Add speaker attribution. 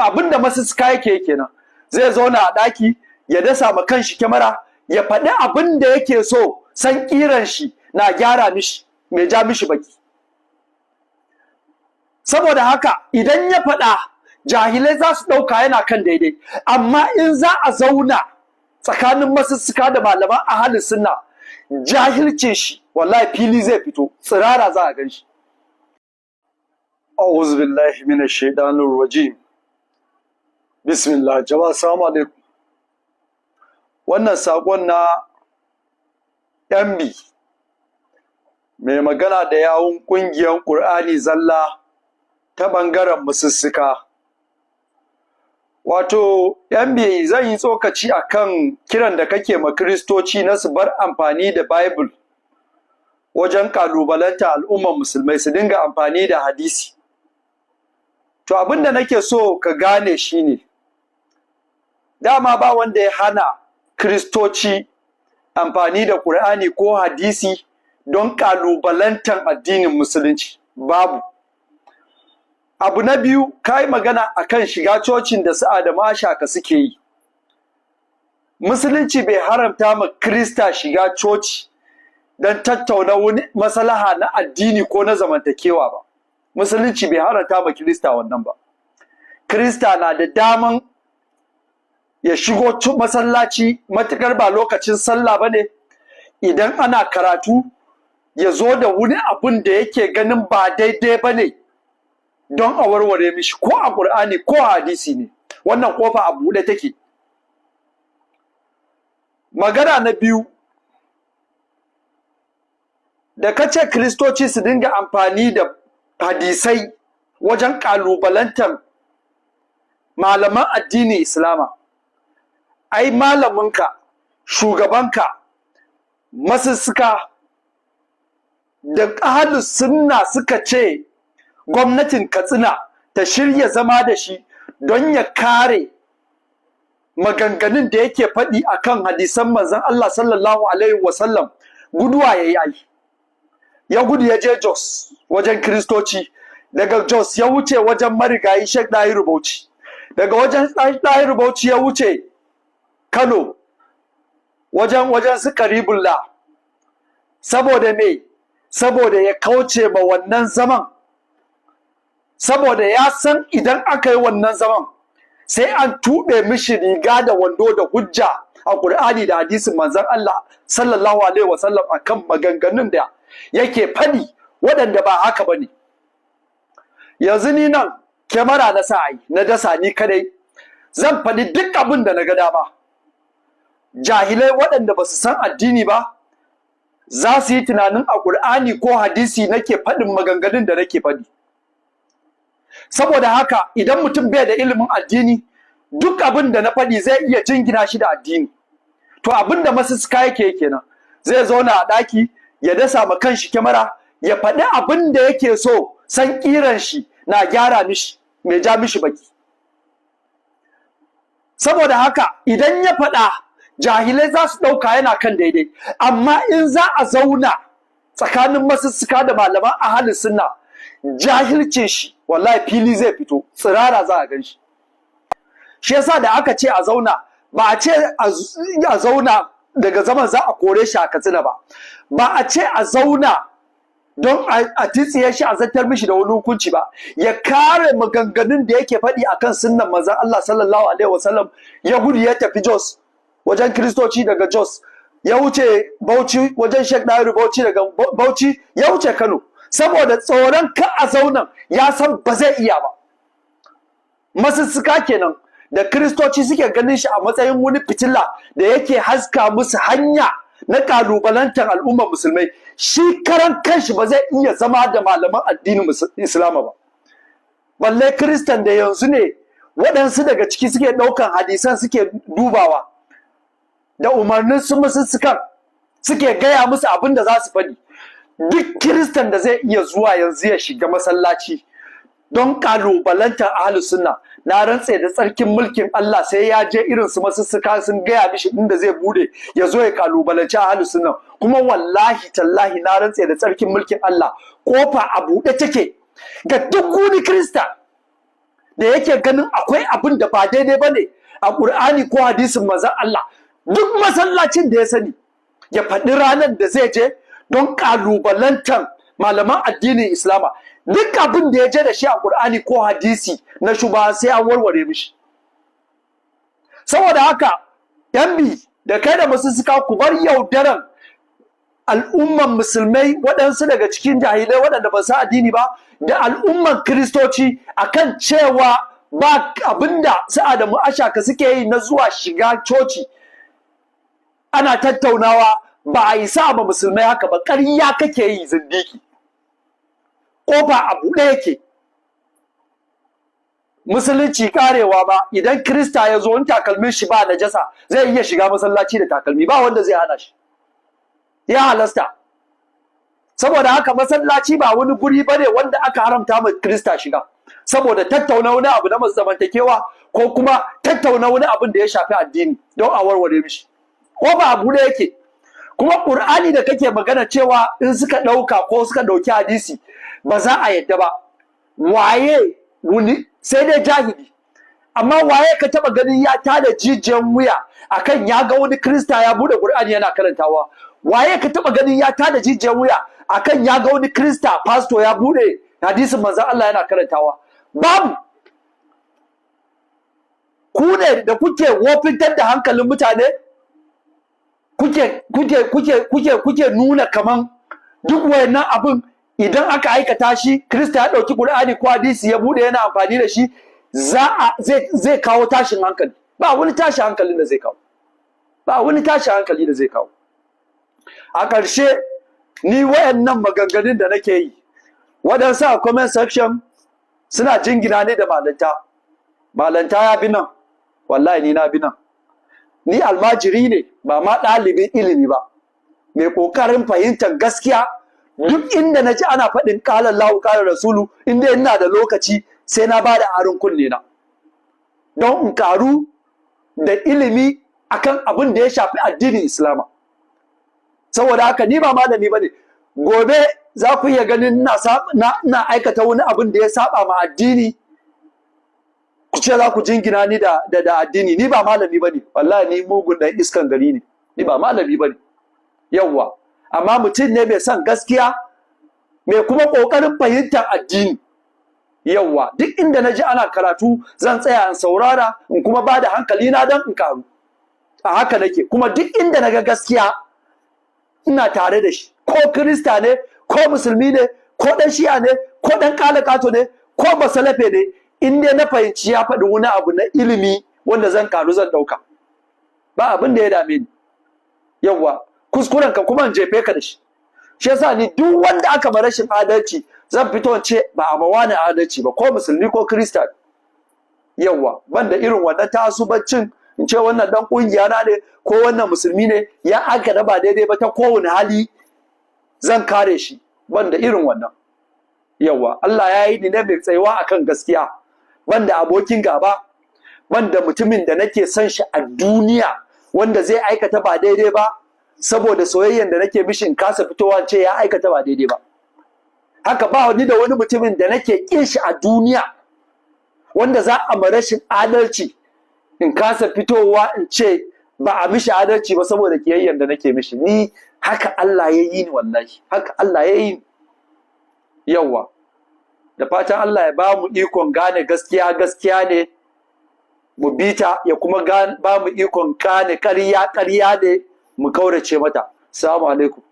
Speaker 1: Abin da Masussuka yake kenan, zai zauna a ɗaki ya dasa ma kanshi kyamara, ya faɗi abin da yake so, san ƙiran shi na gyara mishi, mai ja mishi baki. Saboda haka idan ya faɗa, jahilai za su ɗauka yana kan daidai. Amma in za a zauna tsakanin Masussuka da malaman ahalin sunna, jahilcin shi wallahi fili zai fito, tsirara za a gan shi. أعوذ بالله من الشيطان الرجيم، بسم الله. Jama'a, assalamu alaikum. Wannan sakon na MB, mai magana da yawun kungiyar Ƙur'ani zalla ta ɓangaren Masussuka, wato MB, zan yi tsokaci akan kiran da kake ma Kiristoci na su bar amfani da Bible wajen kalubalanta al'ummar musulmai, su dinga amfani da hadisi. To, abin da nake so ka gane shine, dama ba wanda ya hana Kiristoci amfani da Ƙur'ani ko hadisi don kalubalantan addinin Musulunci, babu. Abu na biyu, ka yi magana akan shiga cocin da su Adamu Ashaka suke yi. Musulunci bai haramta ma Kirista shiga coci don tattauna wani maslaha na addini ko na zamantakewa ba. Musulunci bai haramta ma Kirista wannan ba. Kirista na da daman ya shigo masallaci, matukar ba lokacin sallah ba ne, idan ana karatu ya zo da wani abun da yake ganin ba daidai ba ne don a warware mishi, ko a Ƙur'ani ko a hadisi ne. Wannan kofa a buɗe take. Magana na biyu, da ka ce Kiristoci su dinga amfani da hadisai wajen ƙalubalantar malaman addinin Islama, ai malaminka, shugabanka Masussuka, da ahlus sunna suka ce gwamnatin Katsina ta shirya zama da shi don ya kare maganganun da yake faɗi akan hadisan manzon Allah sallallahu alaihi wasallam, guduwa yayi. Ai ya gudu ya je Jos wajen Kiristoci, daga Jos ya wuce wajen marigayi Sheikh Dahiru Bauchi, daga wajen Dahiru Bauchi ya wuce Kano wajen su Karibullah. Saboda me? Saboda ya kauce ma wannan zaman, saboda ya san idan aka yi wannan zaman sai an tuɓe mishi riga da wando da hujja a Ƙur'ani da hadisin manzon Allah sallallahu alaihi wasallam akan maganganun da yake faɗi waɗanda ba haka bane. Yanzu ni nan kyamara na sa ai na dasa, ni kadai zan faɗi duk abin da na ga dama. Jahilai waɗanda ba su san addini ba za su yi tunanin a Ƙur'ani ko hadisi nake faɗin maganganun da nake faɗi. Saboda haka idan mutum bai da ilimin addini, duk abin da na faɗi zai iya jingina shi da addini. To, abin da Masussuka yake kenan, zai zauna a ɗaki ya dasa ma kanshi kyamara, ya faɗi abin da yake so, san ƙiran shi na gyara mishi, mai ja mishi baki. Saboda haka idan ya faɗa, jahilai za su ɗauka yana kan daidai. Amma in za a zauna tsakanin Masussuka da malaman ahalin sunna, jahilcin shi wallahi fili zai fito, tsirara za a gan shi. Shi yasa da aka ce a zauna, ba a ce a zauna daga zaman za a kore shi a Katsina ba, ba a ce a zauna don a titsiye shi a zartar mishi da wani hukunci ba. Ya kare maganganun da yake faɗi akan sunnan manzon Allah sallallahu alaihi wasallam, ya gudu ya tafi Jos wajen Kiristoci, daga Jos ya wuce Bauchi wajen Sheikh Dahiru Bauchi, daga Bauchi ya wuce Kano, saboda tsoron ka a zaunan, ya san ba zai iya ba. Masussuka kenan, da Kiristoci suke ganin shi a matsayin wani fitila da yake haska musu hanya na kalubalantar al'ummar musulmai, shi karan kanshi ba zai iya zama da malaman addinin Islama ba, balle Kiristan da yanzu ne waɗansu daga ciki suke ɗaukan hadisan suke dubawa da umarnin su Masussukan, suke gaya musu abin da za su faɗi. Duk Kiristan da zai iya zuwa yanzu ya shiga masallaci don kalubalantar ahlus sunna, na rantse da tsarkin mulkin Allah sai ya je irin su Masussuka sun gaya mishi inda zai bude ya zo ya kalubalanci ahlus sunna. Kuma wallahi tallahi, na rantse da tsarkin mulkin Allah, kofa a buɗe take ga duk wani Kirista da zai iya zuwa ya shiga masallaci ya da yake ganin akwai abin da ba daidai ba ne a Ƙur'ani ko hadisin manzon Allah, duk masallacin da ya sani, ya faɗi ranar da zai je don ƙalubalantar malaman addinin Islama. Duk abin da ya je da shi a Ƙur'ani ko hadisi na shuba, sai an warware mishi. Saboda haka, yan da kai da Masussuka, ku bar yaudaran al'umman Musulmai, waɗansu daga cikin jahilai waɗanda ba su addini ba, da al'umman Kiristoci, akan cewa ba abinda su Adamu Ashaka suke yi na zuwa shiga coci ana tattaunawa, ba a yi sa ba Musulmai haka ba. Ƙarya kake yi, zindiki. Ƙofa a buɗe yake. Musulunci karewa ba, idan Kirista ya zo, in takalmin shi ba najasa, zai iya shiga masallaci da takalmi, ba wanda zai hana shi, ya halasta. Saboda haka, masallaci ba wani guri bane wanda aka haramta ma Kirista shiga saboda tattauna wani abu na zamantakewa ko kuma tattauna wani abin da ya shafi addini don a warware mishi. Ko ba abu da yake kuma Qur'ani da kake magana cewa in suka ɗauka ko suka ɗauki hadisi ba za a yadda ba, waye wuni? Sai dai jahili. Amma waye ka taba ganin ya tada jijiyan wuya akan ya ga wani Krista ya bude Qur'ani yana karantawa? Waye ka taba ganin ya tada jijiyan wuya akan ya ga wani Krista pastor ya bude hadisin manzon Allah yana karantawa? Babu. Ku ne da kuke wofintar da hankalin mutane, kuke nuna kaman duk wayannan abin idan aka aikata shi, Krista ya ɗauki Qur'ani ko hadisi ya bude yana amfani da shi, za a zai kawo tashin hankali. Ba wani tashin hankalin da zai kawo, ba wani tashin hankali da zai kawo. A ƙarshe, ni wayannan maganganun da nake yi, waɗansu a comment section suna jingina ne da malanta. Malanta ya bi nan, wallahi ni na bi nan. Ni almajiri ne, ba ma ɗalibin ilimi ba, mai ƙoƙarin fahimtar gaskiya. Duk inda na ji ana faɗin ƙalar Allahu, ƙalar Rasulu, inda ina da lokaci, sai na ba da aron kunne na don in ƙaru da ilimi akan abin da ya shafi addinin Islama. Saboda haka, ni ba malami ba ne. Gobe za ku iya ganin ina aikata wani abin da ya saba ma addini, ku ce za ku jingina ni da addini. Ni ba malami ba ne, wallahi ni mugun ɗan iskan gari ne. Ni ba malami ba ne, yawwa, amma mutum ne mai son gaskiya, mai kuma ƙoƙarin fahimtar addini, yawwa. Duk inda na ji ana karatu, zan tsaya in saurara, in kuma ba da hankali na don in karu. A haka nake. Kuma duk inda na ga gaskiya, ina tare da shi, ko Kirista ne, ko Musulmi ne, ko ɗan Shi'a ne, ko ɗan ƙalakato ne, ko Basalafe ne. In dai na fahimci ya faɗi wani abu na ilimi wanda zan karu, zan ɗauka. Ba abin da ya dame ni, yawwa. Kuskuren ka kuma in jefe ka da shi. Shi yasa ni duk wanda aka ma rashin adalci, zan fito in ce ba a ma wani adalci ba, ko Musulmi ko Kirista, yawwa. Banda irin wannan tasubancin, in ce wannan dan kungiya na ne ko wannan Musulmi ne, ya aka da ba daidai ba, ta kowane hali zan kare shi. Banda irin wannan, yawwa. Allah ya yi ni ne mai tsayuwa akan gaskiya. Banda abokin gaba, banda mutumin da nake son shi a duniya wanda zai aikata ba daidai ba, saboda soyayyen da nake mishi in kasa fitowa ce ya aikata ba daidai ba. Haka ba ni da wani mutumin da nake kin shi a duniya wanda za a ma rashin adalci in kasa fitowa in ce ba a mishi adalci ba saboda kiyayyen da nake mishi. Ni haka Allah ya yi ni, wallahi haka Allah ya yi ni, yawwa. Da fatan Allah ya ba mu ikon gane gaskiya gaskiya ne mu bita, ya kuma ba mu ikon gane ƙarya ƙarya ne mu kaurace mata. Assalamu alaikum.